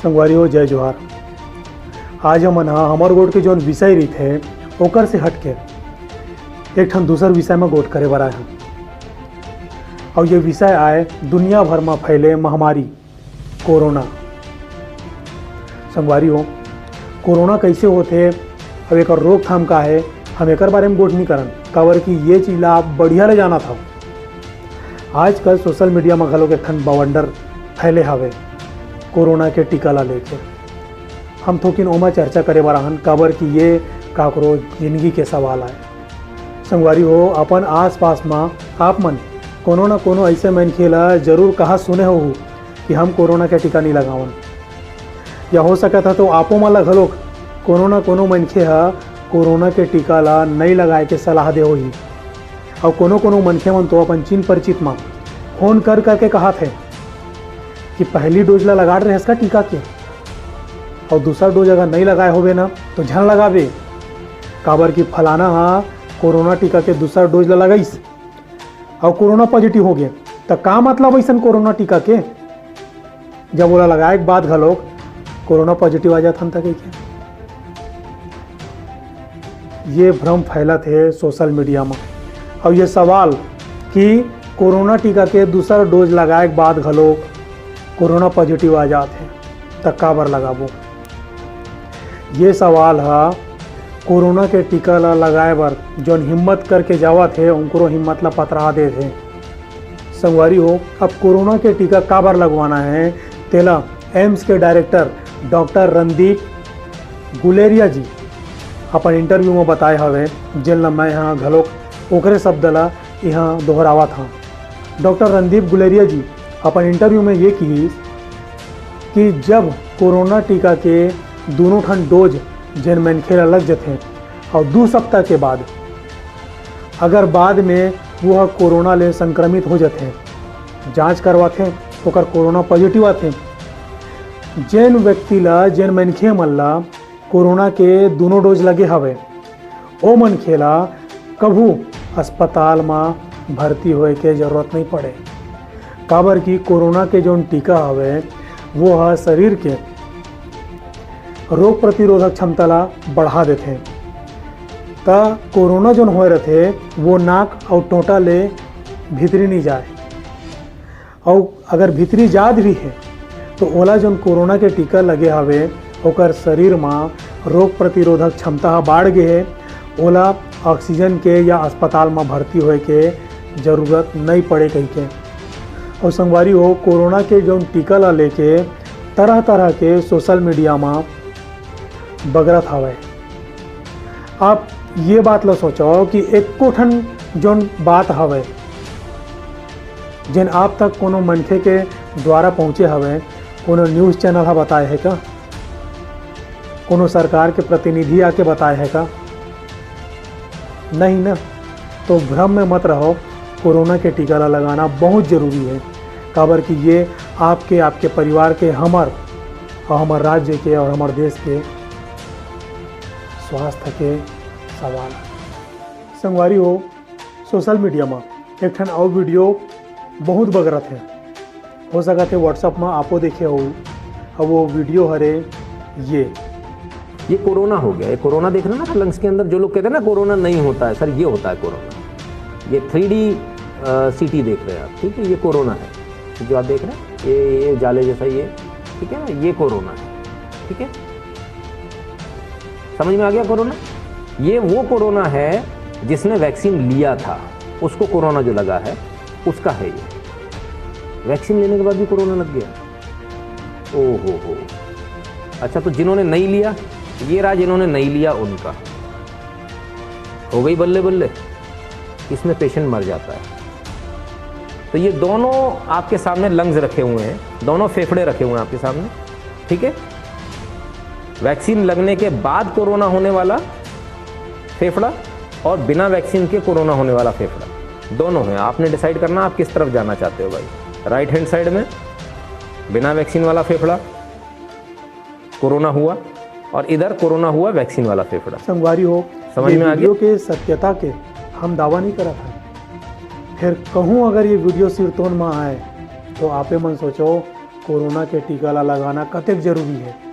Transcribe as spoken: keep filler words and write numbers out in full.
संगवारी हो, जय जोहार। आज हमन ह हमर गोठ के जौन विषय रहिथे, ओकर से हट के एक ठन दूसर विषय म गोठ करे बर आए हन। अउ ये विषय आय दुनिया भर म फैले महामारी कोरोना। संगवारी हो, कोरोना कइसे होथे, अब एकर रोकथाम का हे, हम एकर बारे म गोठ नइ करन, काबर कि ये चीज ला आप बढ़िया ले जानत हव। आजकल सोशल मीडिया म घलोक एक ठन बवंडर फैले हवे कोरोना के टीका ला लेके। हम थोकिन ओमा चर्चा करे बर आहन, काबर कि ये काकरो जिंदगी के सवाल आय। संगवारी हो, अपन आसपास म आप मन कोनो न कोनो अइसे मनखे ला जरूर कहा सुने होहू कि हम कोरोना के टीका नइ लगावन, या हो सकत हे तो आपो मन ला घलोक कोनो न कोनो मनखे ह कोरोना के टीका ला नइ लगाए के सलाह दे होही। अउ कोनो कोनो मनखे मन तो अपन चिन परिचित म फोन कर करके कहत हे कि पहली डोज ला लगा डरे हस का टीका के, अउ दूसरा डोज अगर नइ लगाए होबे ना तो झन लगाबे, काबर कि फलाना ह कोरोना टीका के दूसरा डोज ला लगाइस अउ कोरोना पॉजिटिव हो गे, त का मतलब अइसन कोरोना टीका के, जब ओला लगाए के बाद घलोक कोरोना पॉजिटिव आ जात हन त कहिके। ये भ्रम फैलत हे सोशल मीडिया म। अउ ये सवाल कि कोरोना टीका के दूसर डोज लगाए के बाद घलोक कोरोना पॉजिटिव आ जात हे, त काबर लगाबो? ये सवाल ह कोरोना के टीका ल लगाए बर जौन हिम्मत करके जावत हे, उनकरो हिम्मत ल पतरा देत हे। संगवारी हो, अब कोरोना के टीका काबर लगवाना हे, तेला एम्स के डायरेक्टर डॉक्टर रणदीप गुलेरिया जी अपन इंटरव्यू म बताए हवे, जेन ल मैं ह घलोक ओकरे शब्द ल इहाँ दोहरावत हँव। डॉक्टर रणदीप गुलेरिया जी अपन इंटरव्यू में ये किहिस कि जब कोरोना टीका के दोनों ठन डोज जेन मनखे ला लग जथे अउ दू सप्ताह के बाद अगर बाद में वो ह कोरोना ले संक्रमित हो जथे, जांच करवाथे, ओकर कोरोना पॉजिटिव आथे, जेन व्यक्ति ला, जेन मनखे मन ला कोरोना के दोनों डोज लगे हवे, ओ मनखे ला कभू अस्पताल म भर्ती होए के जरूरत नइ पड़े, काबर कि कोरोना के जौन टीका हवे, वो ह शरीर के रोग प्रतिरोधक क्षमता ला बढ़ा देथे। त कोरोना जौन होए रथे, वो नाक अउ टोंटा ले भीतरी नइ जाए। अउ अगर भीतरी जात भी हे, तो ओला जौन कोरोना के टीका लगे हवे, ओकर शरीर म रोग प्रतिरोधक क्षमता ह बाढ़ गे हे, ओला ऑक्सीजन के या अस्पताल म भर्ती होए के जरूरत नइ पड़े कहिके। अउ संगवारी हो, कोरोना के जौन टीका ला लेके तरह-तरह के सोशल मीडिया म बगरत हवय। आप ये बात ला सोचो कि एको ठन जौन बात हवय, जेन आप तक कोनो मनखे के द्वारा पहुँचे हवय, कोनो न्यूज़ चैनल ह बताए हे का? कोनो सरकार के प्रतिनिधि आके बताए हे का? नहीं ना। तो भ्रम में मत रहो, कोरोना के टीका ला लगाना बहुत जरूरी है, काबर कि ये आपके, आपके परिवार के, हमर और हमर राज्य के और हमर देश के स्वास्थ्य के सवाल है। संगवारी हो, सोशल मीडिया में एक ठन अउ वीडियो बहुत बगरत है, हो सकत है WhatsApp में आपो देखे हो। अब वो वीडियो हरे ये। ये कोरोना हो गया, ये कोरोना देख रहे हैं ना लंग्स के अंदर, जो लोग कहते हैं ना कोरोना नहीं होता है सर, ये होता है कोरोना। ये थ्री डी सीटी देख रहे हैं आप, ठीक है, ये कोरोना है जो आप देख रहे हैं, ये ये जाले जैसा ये, ठीक है ना, ये कोरोना है, ठीक है, समझ में आ गया कोरोना। ये वो कोरोना है जिसने वैक्सीन लिया था, उसको कोरोना जो लगा है, उसका है ये। वैक्सीन लेने के बाद भी कोरोना लग गया। ओ हो हो। अच्छा, तो जिन्होंने नहीं लिया, ये रहा जिन्होंने नहीं लिया उनका, हो गई बल्ले बल्ले। इसमें पेशेंट मर जाता है। तो ये दोनों आपके सामने लंग्स रखे हुए हैं, दोनों फेफड़े रखे हुए हैं आपके सामने, ठीक है। वैक्सीन लगने के बाद कोरोना होने वाला फेफड़ा और बिना वैक्सीन के कोरोना होने वाला फेफड़ा, दोनों है। आपने डिसाइड करना आप किस तरफ जाना चाहते हो भाई। राइट हैंड साइड में बिना वैक्सीन वाला फेफड़ा, कोरोना हुआ, और इधर कोरोना हुआ वैक्सीन वाला फेफड़ा। संगवारी हो, समझ ये में आ गया? वीडियो के सत्यता के हम दावा नहीं करत हन, फिर कहूँ अगर ये वीडियो सिरतोन में आए तो आपे मन सोचो, कोरोना के टीका ला लगाना कतेक जरूरी हे?